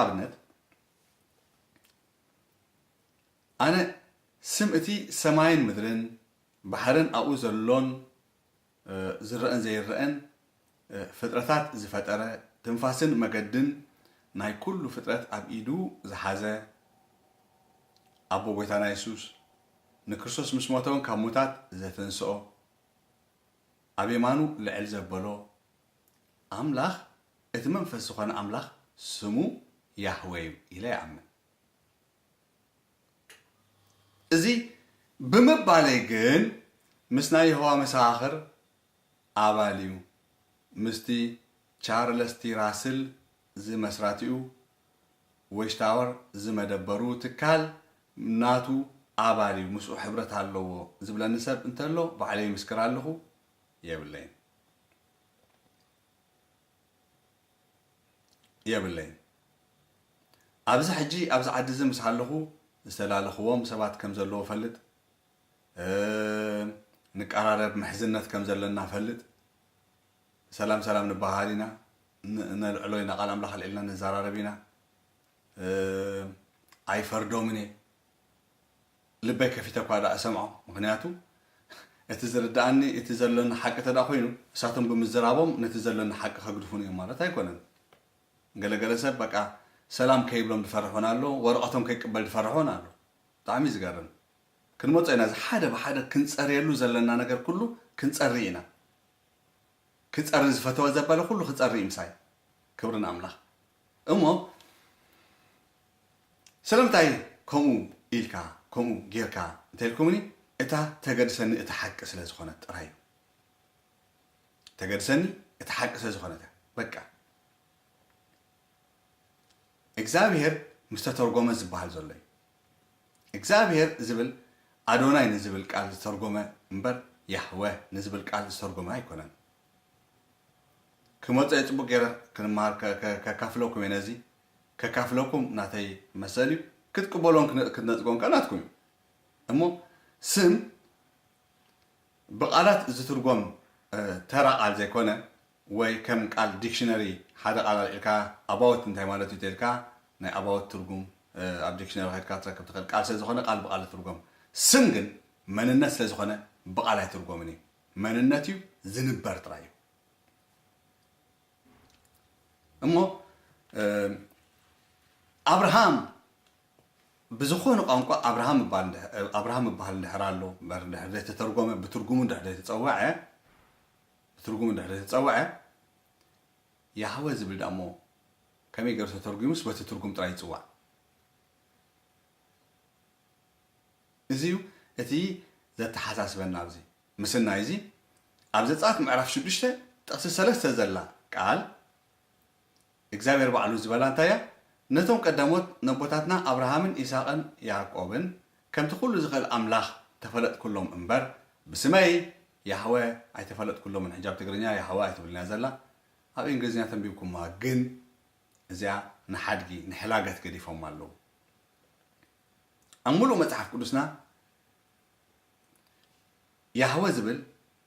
ኣብነት፣ ኣነ ስም እቲ ሰማይን ምድርን ባሕርን ኣብኡ ዘሎን ዝረአን ዘይረአን ፍጥረታት ዝፈጠረ፣ ትንፋስን መገድን ናይ ኩሉ ፍጥረት ኣብ ኢዱ ዝሓዘ ኣቦ ጎይታና የሱስ፣ ንክርስቶስ ምስ ሞተ እውን ካብ ሙታት ዘተንስኦ፣ ኣብ የማኑ ልዕል ዘበሎ ኣምላኽ፣ እቲ መንፈስ ዝኾነ ኣምላኽ ስሙ ያህወ እዩ ኢለ ይኣምን። እዚ ብምባለይ ግን ምስ ናይ የሆዋ መሰኻኽር ኣባል እዩ፣ ምስቲ ቻርለስ ቲ ራስል ዝመስራቲኡ ዌችታወር ዝመደበሩ ትካል ናቱ ኣባል እዩ፣ ምስኡ ሕብረት ኣለዎ ዝብለኒ ሰብ እንተሎ ባዕለይ ይምስክር ኣለኹ፣ የብለይን። የብለይን። ኣብዚ ሕጂ ኣብዚ ዓዲ እዚ ምስ ሃለኹ ዝተላለኽዎም ሰባት ከም ዘለዉ እፈልጥ። እ፣ ንቀራረብ ምሕዝነት ከም ዘለና እፈልጥ። ሰላም ሰላም ንበሃሃል ኢና፣ ን-፣ ነልዕሎ ኢና፣ ቃል ኣምላኽ ኣልዒልና ንዘራረብ ኢና። እ፣ ኣይፈርዶምን እየ። ልበይ ከፊተ እኳ ደኣ እሰምዖ። ምኽንያቱ እቲ ዝርድኣኒ፣ እቲ ዘሎኒ ሓቂ እንተ ደኣ ኮይኑ፣ እሳቶም ብምዝራቦም ነቲ ዘሎኒ ሓቂ ከግድፉኒ እዮም ማለት ኣይኮነን። ገለገለ ሰብ በቃ ሰላም ከይብሎም ዝፈርሕ እውን ኣሎ፣ ወረቐቶም ከይቅበል ዝፈርሕ እውን ኣሎ። ብጣዕሚ እዩ ዝገርም። ክንመጾ ኢና፣ እዚ ሓደ ብሓደ ክንጸርየሉ ዘለና ነገር ኩሉ ክንጸሪ ኢና። ክጸሪ ዝፈተወ ዘበለ ኩሉ ክጸሪ እዩ ምሳይ። ክብሪ ንኣምላኽ። እሞ ስለምንታይ ከምኡ ኢልካ፣ ከምኡ ጌርካ እንተኢልኩምኒ፣ እታ ተገድሰኒ እታ ሓቂ ስለ ዝኾነት ጥራይ እዩ። ተገድሰኒ እታ ሓቂ ስለ ዝኾነት እያ። በቃ። እግዚኣብሄር ምስ ተተርጎመ ዝበሃል ዘሎ እዩ። እግዚኣብሄር ዝብል ኣዶናይ ንዝብል ቃል ዝተርጎመ እምበር ያህወ ንዝብል ቃል ዝተርጎመ ኣይኮነን። ክመጾ እየ ጽቡቕ ገይረ ክንመሃር ከ-፣ ከ-፣ ከካፍለኩም እየ ነዚ። ከካፍለኩም ናተይ መሰል እዩ። ክትቅበሎን ክነ-፣ ክትነጽጎን ከኣ ናትኩም እዩ። እሞ ስም ብቓላት ዝትርጎም፣ እ፣ ተራ ቃል ዘይኮነ፣ ወይ ከም ቃል ዲክሽነሪ ሓደ ቃል ኣልዒልካ ኣባውት እንታይ ማለት እዩ ተልካ ናይ ኣባውት ትርጉም፣ እ፣ ኣብ ዲክሽነሪ ከድካ ትረክብ ትኽእል ቃል ስለ ዝኾነ ቃል ብቃል ትርጎም። ስም ግን መንነት ስለ ዝኾነ ብቃል ኣይትርጎምን እዩ። መንነት እዩ፣ ዝንበር ጥራይ እዩ። እሞ፣ እ፣ ኣብርሃም ብዝኾነ ቋንቋ ኣብርሃም ምባል እንድሕ-፣ ኣብርሃም ምባል እንድሕር ኣሎ፣ እምበር እንድሕር ዘይተተርጎመ፣ ብትርጉሙ እንድሕር ዘይተጸውዐ፣ ብትርጉሙ እንድሕር ዘይተጸውዐ፣ ያህወ ዝብል ደኣ እሞ ከመይ ገይሩ ተተርጉሙስ በቲ ትርጉም ጥራይ ይጽዋዕ? እዚ እዩ እቲ ዘተሓሳስበና ኣብዚ ምስናይ እዚ። ኣብ ዘጸኣት ምዕራፍ ሽዱሽተ ጥቕሲ ሰለስተ ዘላ ቃል እግዚኣብሔር ባዕሉ ዝበላ እንታይ እያ? ነቶም ቀዳሞት ነቦታትና ኣብርሃምን ይስሐቅን ያዕቆብን ከምቲ ኩሉ ዝኽእል ኣምላኽ ተፈለጥኩሎም እምበር ብስመይ ያህወ ኣይተፈለጥኩሎምን። ሕጂ ኣብ ትግርኛ ያህወ ኣይትብልን እያ ዘላ፣ ኣብ እንግሊዝኛ ተንቢብኩማ ግን እዚኣ ንሓድጊ ንሕላገት ገዲፎማ ኣለዉ። ኣብ ሙሉእ መጽሓፍ ቅዱስና ያህወ ዝብል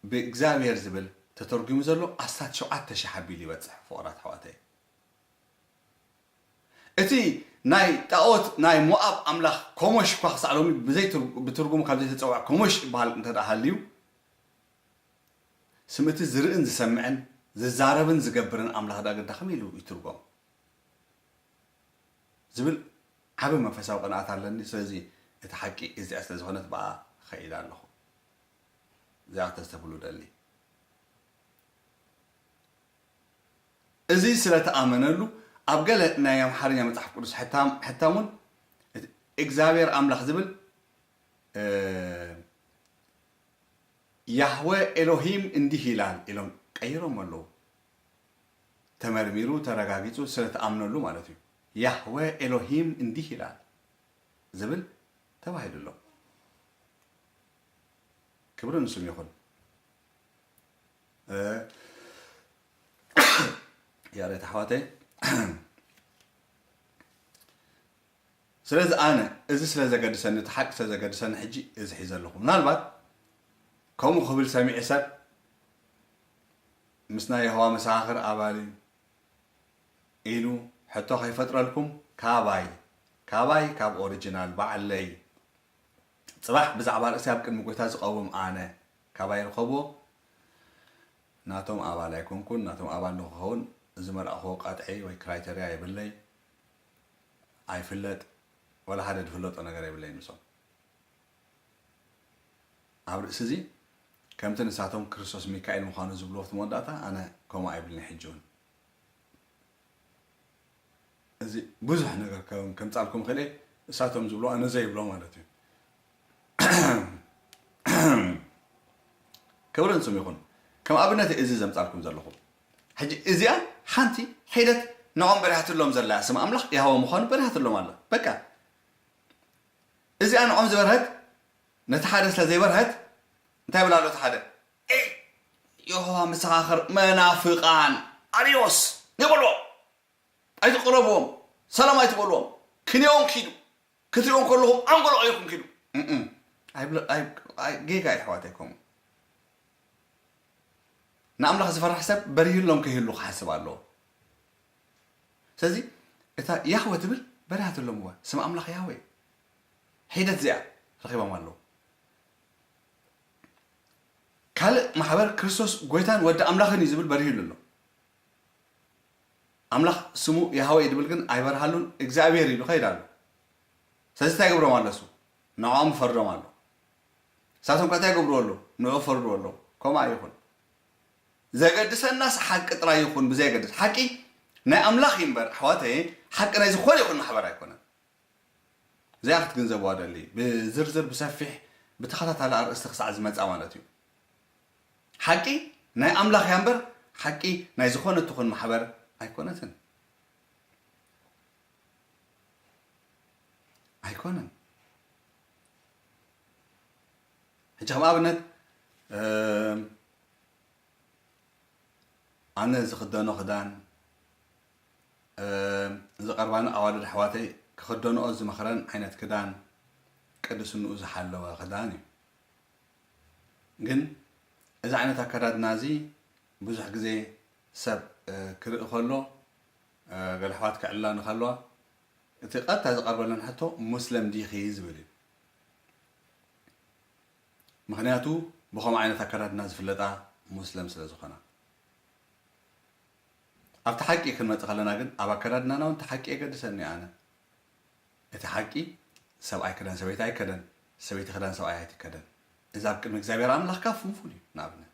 ብእግዚኣብሔር ዝብል ተተርጉሙ ዘሎ ኣስታት ሸውዓተ ሺሕ ኣቢሉ ይበጽሕ ፍቑራት ኣሕዋተይ። እቲ ናይ ጣኦት ናይ ሞኣብ ኣምላኽ ኮሞሽ እኳ ክሳዕ ሎሚ ብዘይ ትርጉ-፣ ብትርጉሙ ካብ ዘይተጸውዐ ኮሞሽ ይበሃል እንተ ደኣ ሃልዩ ስም እቲ ዝርእን ዝሰምዕን ዝዛረብን ዝገብርን ኣምላኽ ደኣ ግዳ ከመይ ኢሉ ይትርጎም? ዝብል ዓቢ መንፈሳዊ ቅንኣት ኣለኒ። ስለዚ እቲ ሓቂ እዚኣ ስለ ዝኾነት ብኣ ኸኢለ ኣለኹ። እዚኣ ክተስተብህሉ ደሊ። እዚ ስለ ተኣመነሉ ኣብ ገለ ናይ ኣምሓርኛ መጽሓፍ ቅዱስ ሕታም፣ ሕታም እውን እቲ እግዚኣብሔር ኣምላኽ ዝብል፣ እ፣ ያህወ ኤሎሂም እንዲህ ይላል ኢሎም ቀይሮም ኣለዉ። ተመርሚሩ ተረጋጊጹ ስለ ተኣምነሉ ማለት እዩ። ያህወ ኤሎሂም እንዲህ ይላል ዝብል ተባሂሉ ኣሎ። ክብሪ ንስም ይኹን። እ፣ ያሬት ኣሕዋተይ፣ ስለዚ ኣነ እዚ ስለ ዘገድሰኒ፣ እቲ ሓቂ ስለ ዘገድሰኒ ሕጂ እዚ ሒዘ ኣለኹ። ምናልባት ከምኡ ክብል ሰሚዐ ሰብ ምስ ናይ የሆዋ መሰኻኽር ኣባል እዩ ኢሉ ሕቶ ከይፈጥረልኩም ካባይ፣ ካባይ፣ ካብ ኦሪጂናል ባዕለይ፣ ጽባሕ ብዛዕባ ርእሲ ኣብ ቅድሚ ጎይታ ዝቐውም ኣነ፣ ካባይ ርኸብዎ። ናቶም ኣባል ኣይኮንኩን፣ ናቶም ኣባል ንክኸውን ዝመርኣኽዎ ቃጥዒ ወይ ክራይተርያ የብለይ፣ ኣይፍለጥ፣ ወላ ሓደ ዝፍለጦ ነገር የብለይ ንሶም። ኣብ ርእሲ እዚ ከምቲ ንሳቶም ክርስቶስ ሚካኤል ምዃኑ ዝብልዎ ኣብቲ መወዳእታ፣ ኣነ ከምኡ ኣይብልን ሕጂ እውን። እዚ ብዙሕ ነገር ከም-፣ ከምጻልኩም ክእል እየ፣ እሳቶም ዝብሎ ኣነ ዘይብሎ ማለት እዩ። ክብርን ስም ይኹን። ከም ኣብነት እዚ ዘምጻልኩም ዘለኹ። ሕጂ እዚኣ ሓንቲ ሒደት ንዖም በሪሃትሎም ዘላ ስም ኣምላኽ ያህወ ምዃኑ በሪሃትሎም ኣላ። በቃ። እዚኣ ንዖም ዝበርሀት፣ ነቲ ሓደ ስለ ዘይበርሀት፣ እንታይ ይብል ኣሎ እቲ ሓደ? "ኤይ፣ የሆዋ መሰኻኽር መናፍቓን ኣርዮስ" ይበልዎም። ኣይትቕረብዎም፣ ሰላም ኣይትበልዎም። ክንዮም ኪዱ። ክትሪኦም ከለኹም ኣንጎሎ ቀይርኩም ኪዱ። እም፣ ኣይብለ-፣ ኣይ-፣ ኣይ-፣ ጌጋ እዩ ኣሕዋተይ ከምኡ። ንኣምላኽ ዝፈርሕ ሰብ በሪህሎም ከይህሉ ክሓስብ ኣለዎ። ስለዚ እታ ያህወ ትብል በሪሃትሎም እዋ፣ ስም ኣምላኽ ያህወ እዩ። ሒደት እዚኣ ረኺቦም ኣለዉ። ካልእ ማሕበር ክርስቶስ ጎይታን ወዲ ኣምላኽን እዩ ዝብል በሪህሉ ኣሎ። ኣምላኽ ስሙ ያህወ እዩ ዝብል ግን ኣይበርሃሉን፣ እግዚኣብሔር ኢሉ ከይድ ኣሎ። ስለዚ እንታይ ይገብሮም ኣሎ እሱ? ንዕኦም ይፈርዶም ኣሎ። ንሳቶም ከ እንታይ ይገብርዎ ኣለዉ? ንዕኡ ይፈርድዎ ኣለዉ። ከምኡ ኣይኹን። ዘገድሰናስ ሓቂ ጥራይ ይኹን ብዘየገድስ። ሓቂ ናይ ኣምላኽ እዩ እምበር፣ ኣሕዋተየ፣ ሓቂ ናይ ዝኾነ ይኹን ማሕበር ኣይኮነን። እዚኣ ክትግንዘብዋ ደሊ። ብዝርዝር፣ ብሰፊሕ፣ ብተኸታታሊ ኣርእስቲ ክሳዕ ዝመጻ ማለት እዩ። ሓቂ ናይ ኣምላኽ እያ እምበር፣ ሓቂ ናይ ዝኾነ ትኹን ማሕበር ኣይኮነትን። ኣይኮነን። ሕጂ ከም ኣብነት፣ እም፣ ኣነ ዝኽደኖ ክዳን፣ እም፣ ዝቐርባኒ ኣዋልድ ኣሕዋተይ ክኽደንኦ ዝመኽረን ዓይነት ክዳን ቅድስንኡ ዝሓለወ ክዳን እዩ። ግን እዚ ዓይነት ኣከዳድና እዚ ብዙሕ ግዜ ሰብ፣ እ፣ ክርኢ ከሎ፣ እ፣ ገለ ኣሕዋት ክዕልላኒ ከለዋ፣ እቲ ቀጥታ ዝቐርበለን ሕቶ፣ "ሙስለም ዲኺ?" ዝብል እዩ። ምኽንያቱ፣ ብኸምኡ ዓይነት ኣከዳድና ዝፍለጣ ሙስለም ስለ ዝኾና። ኣብቲ ሓቂ ክንመጽእ ከለና ግን፣ ኣብ ኣከዳድናና እውን እቲ ሓቂ የገድሰኒ ኣነ። እቲ ሓቂ፣ ሰብኣይ ክዳን ሰበይቲ ኣይከደን፣ ሰበይቲ ክዳን ሰብኣይ ኣይትከደን። እዚ ኣብ ቅድሚ እግዚኣብሔር ኣምላኽ ካብ ፍንፉን እዩ። ንኣብነት፣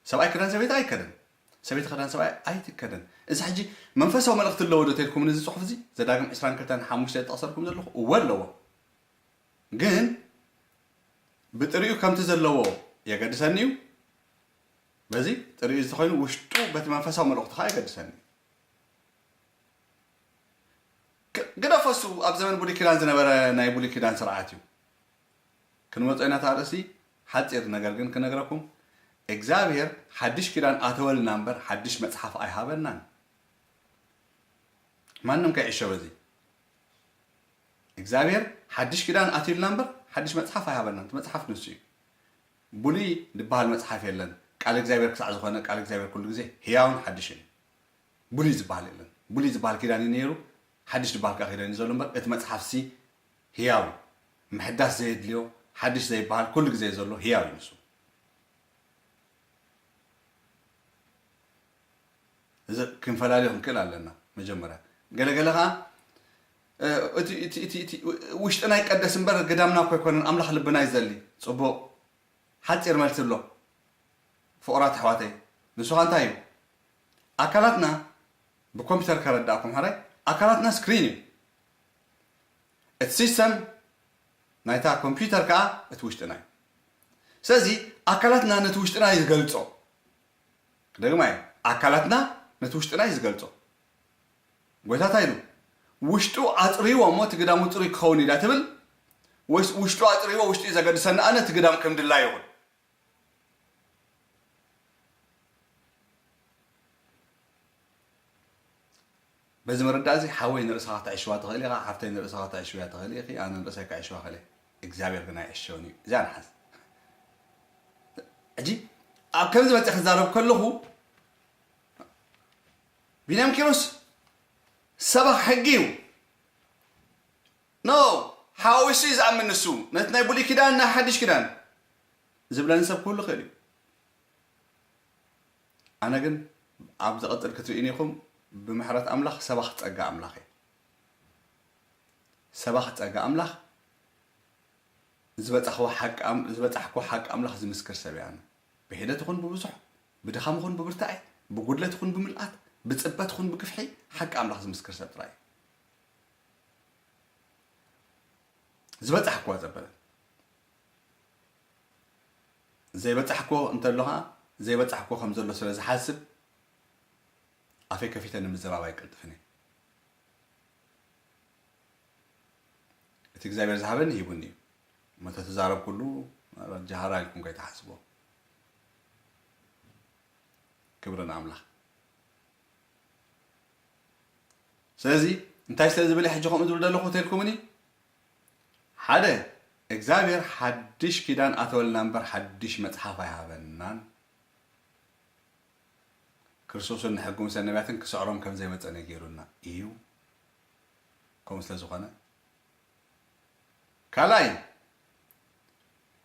ሰብኣይ ክዳን ሰበይቲ ኣይከደን፣ ሰበይቲ ክዳን ሰብኣይ ኣይትከደን። እዚ ሕጂ መንፈሳዊ መልእኽቲ ኣለዎ ዶ ተልኩምኒ እዚ ጽሑፍ እዚ? ዘዳግም ዕስራን ክልተን ሓሙሽተ ዝጠቕሰልኩም ዘለኹ? እወ ኣለዎ። ግን ብጥሪኡ ከምቲ ዘለዎ የገድሰኒ እዩ። በዚ ጥሪኡ ዝተኾይኑ ውሽጡ በቲ መንፈሳዊ መልእኽቲ ኸዓ የገድሰኒ እዩ። ግ-፣ ግደፎ፣ እሱ ኣብ ዘመን ብሉይ ኪዳን ዝነበረ ናይ ብሉይ ኪዳን ስርዓት እዩ። ክንመጾ ኢና እቲ ኣርእስቲ፣ ሓጺር ነገር ግን ክነግረኩም፣ እግዚኣብሔር ሓድሽ ኪዳን ኣተወልና እምበር ሓድሽ መጽሓፍ ኣይሃበናን። ማንም ከይዕሸ በዚ። እግዚኣብሔር ሓድሽ ኪዳን ኣትዩልና እምበር ሓድሽ መጽሓፍ ኣይሃበናን። እቲ መጽሓፍ ንሱ እዩ። ብሉይ ዝበሃል መጽሓፍ የለን። ቃል እግዚኣብሔር ክሳዕ ዝኾነ፣ ቃል እግዚኣብሔር ኩሉ ግዜ ህያውን ሓድሽን እዩ። ብሉይ ዝበሃል የለን። ብሉይ ዝበሃል ኪዳን እዩ ነይሩ፣ ሓድሽ ዝበሃል ከዓ ኪዳን እዩ ዘሎ እምበር፣ እቲ መጽሓፍሲ ህያው እዩ። ምሕዳስ ዘየድልዮ፣ ሓድሽ ዘይበሃል ኩሉ ግዜ ዘሎ ህያው እዩ ንሱ። እዚ ክንፈላልዮ ክንክእል ኣለና። መጀመርያ፣ ገለገለ ኸዓ፣ እ፣ እቲ፣ እቲ፣ እቲ፣ እቲ ውሽጥና ይቀደስ እምበር ግዳምና እኮ ኣይኮነን፣ ኣምላኽ ልብና እዩ ዘሊ። ጽቡቕ። ሓጺር መልሲ ኣሎ። ፍቑራት ኣሕዋተይ፣ ንሱ ኸ እንታይ እዩ? ኣካላትና ብኮምፒውተር ከረዳእኩም ሕራይ፣ ኣካላትና ስክሪን እዩ። እቲ ሲስተም ናይታ ኮምፒውተር ከኣ እቲ ውሽጥና እዩ። ስለዚ ኣካላትና ነቲ ውሽጥና እዩ ዝገልጾ። ክደግማ እየ፣ ኣካላትና ነቲ ውሽጥና እዩ ዝገልጾ። ጎይታ እንታይ ኢሉ? "ውሽጡ ኣጽርይዎ እሞ እቲ ግዳሙ ጽሩይ ክኸውን እዩ" ዳ ትብል? ወይስ "ውሽጡ ኣጽርይዎ፣ ውሽጡ እዩ ዘገድሰኒ ኣነ፣ እቲ ግዳም ከም ድላይ ይኹን"? በዚ መረዳእ እዚ ሓወይ ንርእስኻ ከተዕሽዋ ትኽእል ኢኻ፣ ሓፍተይ ንርእስኻ ከተዕሽውያ ትኽእል ኢኺ፣ ኣነ ንርእሰይ ከዕሽዋ እኽእል እየ። እግዚኣብሔር ግን ኣይዕሸውን እዩ። እዚኣ ንሓዝ። ሕጂ ኣብ ከምዚ መጺአ ክዛረብ ከለኹ፣ ቢንያም ኪሮስ ሰባኽ ሕጊ እዩ። ኖ፣ ሓዊሱ እዩ ዝኣምን ንሱ፣ ነቲ ናይ ብሉይ ኪዳን፣ ናይ ሓድሽ ኪዳን ዝብለኒ ሰብ ክህሉ ይኽእል እዩ። ኣነ ግን ኣብ ዝቕጽል ክትርእዩኒ ኢኹም፣ ብምሕረት ኣምላኽ ሰባኽ ጸጋ ኣምላኽ እየ። ሰባኽ ጸጋ ኣምላኽ፣ ዝበጻሕዎ ሓቂ ኣም-፣ ዝበጻሕክዎ ሓቂ ኣምላኽ ዝምስክር ሰብ እየ ኣነ። ብሒደት ይኹን ብብዙሕ፣ ብድኻም ይኹን ብብርታዐ፣ ብጉድለት ይኹን ብምልኣት፣ ብጽበት ይኹን ብግፍሒ፣ ሓቂ ኣምላኽ ዝምስክር ሰብ ጥራይ እየ። ዝበጻሕክዋ ጸበለ። ዘይበጻሕክዎ እንተሎ ኸኣ፣ ዘይበጻሕክዎ ከም ዘሎ ስለ ዝሓስብ፣ ኣፈይ ከፊተ ንምዝራብ ኣይቅልጥፍን እየ። እቲ እግዚኣብሔር ዝሃበኒ ሂቡኒ እዩ። እሞ ተተዛረብኩሉ፣ ጃሃራ ኢልኩም ከይትሓስቦ። ክብሪ ንኣምላኽ። ስለዚ እንታይ ስለ ዝብል ሕጂ ከምኡ ዝብል ዘለኹ ተልኩምኒ? ሓደ፣ እግዚኣብሔር ሓድሽ ኪዳን ኣተወልና እምበር ሓድሽ መጽሓፍ ኣይሃበናን። ክርስቶስን ንሕጊ ሙሴን ነቢያትን ክስዕሮም ከም ዘይመጸ ነጊሩና እዩ። ከምኡ ስለ ዝኾነ፣ ካልኣይ፣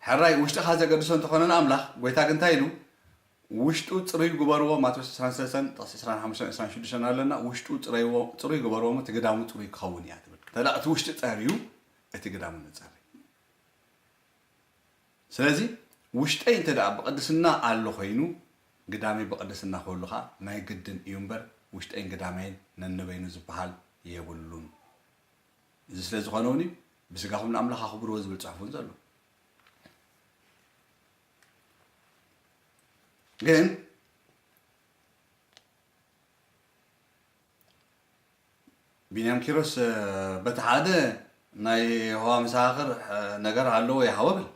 ሕራይ ውሽጥኻ ዘገድሶ እንተኾነ ንኣምላኽ፣ ጎይታ ግን እንታይ ኢሉ? "ውሽጡ ጽሩይ ግበርዎ"፣ ማቴዎስ ዕስራን ሰለስተን፣ ጥቕሲ ዕስራን ሓሙሽተን ዕስራን ሽዱሽተን ኣለና። "ውሽጡ ጽረይዎ-፣ ጽሩይ ግበርዎ፣ እቲ ግዳሙ ጽሩይ ክኸውን እያ" ትብል። እንተ ደኣ እቲ ውሽጢ ጸርዩ፣ እቲ ግዳሙ ንጸሪ። ስለዚ ውሽጠይ እንተ ደኣ ብቕድስና ኣሎ ኮይኑ፣ ግዳመይ ብቕድስና ክህሉ ኸኣ ናይ ግድን እዩ እምበር፣ ውሽጠይን ግዳመይን ነንበይኑ ዝበሃል የብሉን። እዚ ስለ ዝኾነ እውን እዩ፣ "ብስጋኹም ንኣምላኽ ኣኽብርዎ" ዝብል ጽሑፍ እውን ዘሎ። ግን ቢንያም ኪሮስ፣ እ፣ በቲ ሓደ ናይ የሆዋ መሰኻኽር፣ እ፣ ነገር ኣለዎ ይሃቦ ብል፣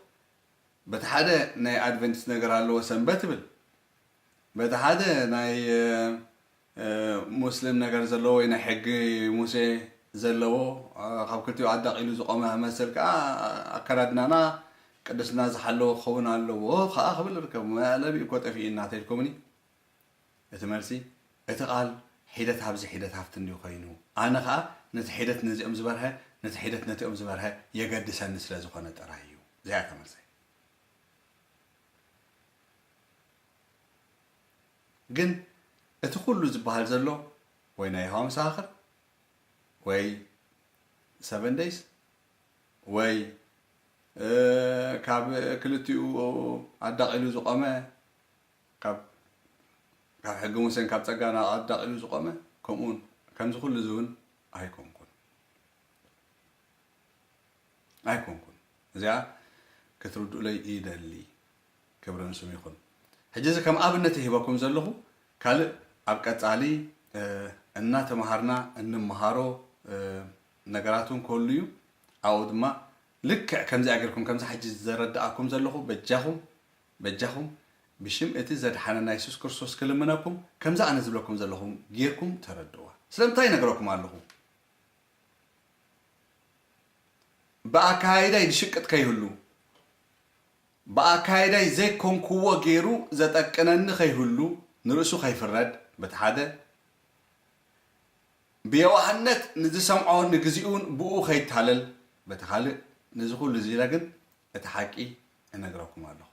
በቲ ሓደ ናይ ኣድቨንቲስት ነገር ኣለዎ ሰንበት ይብል፣ በቲ ሓደ ናይ፣ እ፣ እ፣ ሙስሊም ነገር ዘለዎ ወይ ናይ ሕጊ ሙሴ ዘለዎ፣ እ፣ ካብ ክልቲኡ ኣዳቒሉ ዝቖመ መሰል ከኣ ኣከዳድናና ቅድስና ዝሓለወ ክኸውን ኣለዎ ከኣ ክብል ይርከብ። መዕለቢ እኮ ጠፊኡና ተልኩምኒ። እቲ መልሲ፣ እቲ ቃል ሒደት ኣብዚ ሒደት ሃብቲ እንድዩ ኮይኑ፣ ኣነ ኸኣ ነቲ ሒደት ነዚኦም ዝበርሀ፣ ነቲ ሒደት ነቲኦም ዝበርሀ የገድሰኒ ስለ ዝኾነ ጥራይ እዩ። እዚኣ እታ መልሰይ። ግን እቲ ኩሉ ዝበሃል ዘሎ ወይ ናይ የሆዋ መሰኻኽር ወይ ሰቨን ደይስ ወይ፣ እ፣ ካብ ክልቲኡ ኣዳቒሉ ዝቖመ፣ ካብ፣ ካብ ሕጊ ሙሴን ካብ ጸጋና ኣዳቒሉ ዝቖመ፣ ከምኡውን ከምዚ ኩሉ እዚ እውን ኣይኮንኩን። ኣይኮንኩን። እዚኣ ክትርድኡለይ ይደሊ። ክብሪ ንስሙ ይኹን። ሕጂ እዚ ከም ኣብነት ሂበኩም ዘለኹ፣ ካልእ ኣብ ቀጻሊ፣ እ፣ እናተምሃርና እንምሃሮ፣ እ፣ ነገራት እውን ክህሉ እዩ። ኣብኡ ድማ ልክዕ ከምዚኣ ጌርኩም፣ ከምዚ ሕጂ ዘረድኣኩም ዘለኹ፣ በጃኹም፣ በጃኹም፣ ብሽም እቲ ዘድሓነና የሱስ ክርስቶስ ክልምነኩም፣ ከምዚ ኣነ ዝብለኩም ዘለኹም ጌርኩም ተረድእዋ። ስለምንታይ ይነግረኩም ኣለኹ? ብኣካይዳይ ዝሽቅጥ ከይህሉ፣ ብኣካይዳይ ዘይኮንክዎ ገይሩ ዘጠቅነኒ ከይህሉ፣ ንርእሱ ከይፍረድ፣ በቲ ሓደ፣ ብየዋህነት ንዝሰምዖ ንግዚኡን ብኡ ከይታለል፣ በቲ ካልእ፣ ነዚ ኩሉ እዚ ኢለ ግን እቲ ሓቂ እነግረኩም ኣለኹ።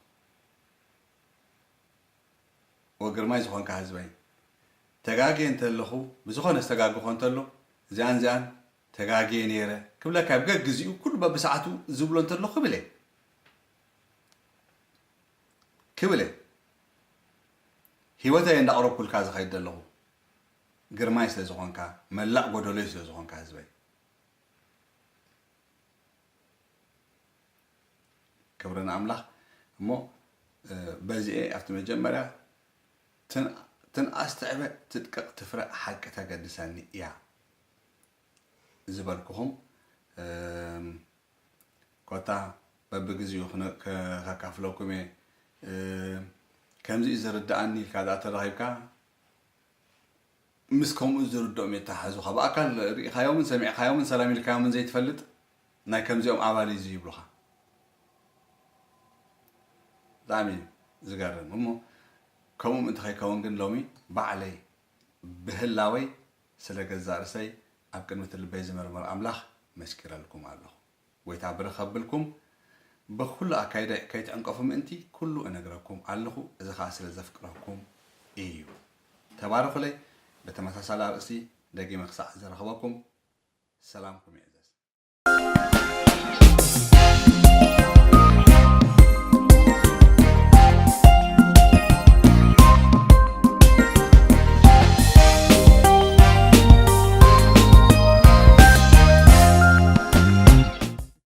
ወግርማይ ዝኾንካ ህዝበይ፣ ተጋግየ እንተለኹ፣ ብዝኾነ ዝተጋግኾ እንተሎ፣ እዚኣን እዚኣን ተጋግየ ነይረ ክብለካ፣ ኣብ ገግዜኡ ኩሉ በብሰዓቱ ዝብሎ እንተሎ ክብል እየ። ክብል እየ። ህይወተይ እንዳቕረብኩልካ ዝኸይድ ዘለኹ፣ ግርማይ ስለ ዝኾንካ፣ መላእ ጎደሎይ ስለ ዝኾንካ ህዝበይ። ክብሪ ንኣምላኽ። እሞ፣ እ፣ በዚኤ ኣብቲ መጀመርያ፣ "ትን-፣ ትንኣስ ትዕበ ትድቅቕ ትፍረ ሓቂ ተገድሰኒ እያ" ዝበልኩኹም፣ እም፣ ኮታ በብግዚኡ ክነ-፣ ከ-፣ ከካፍለኩም እየ። እም፣ ከምዚ እዩ ዝርድኣኒ ኢልካ ደኣ ተረኺብካ፣ ምስ ከምኡ ዝርድኦም የተሓዙኻ። ብኣካል ርኢኻዮምን ሰሚዕካዮምን ሰላም ኢልካዮምን ዘይትፈልጥ ናይ ከምዚኦም ኣባል እዩ ይብሉኻ። ብጣዕሚ እዩ ዝገርም። እሞ ከምኡ ምእንቲ ከይከውን ግን ሎሚ ባዕለይ ብህላወይ ስለ ገዛእ ርእሰይ ኣብ ቅድሚ እቲ ልበይ ዝመርምር ኣምላኽ መስኪረልኩም ኣለኹ። ጎይታ ብርኽ ከብልኩም፣ ብኹሉ ኣካይደ ከይትዕንቀፉ ምእንቲ ኩሉ እነግረኩም ኣለኹ፣ እዚ ኸኣ ስለ ዘፍቅረኩም እዩ። ተባረኹለይ። ብተመሳሳሊ ኣርእስቲ ደጊመ ክሳዕ ዝረኽበኩም ሰላምኩም ይዕዘዝ።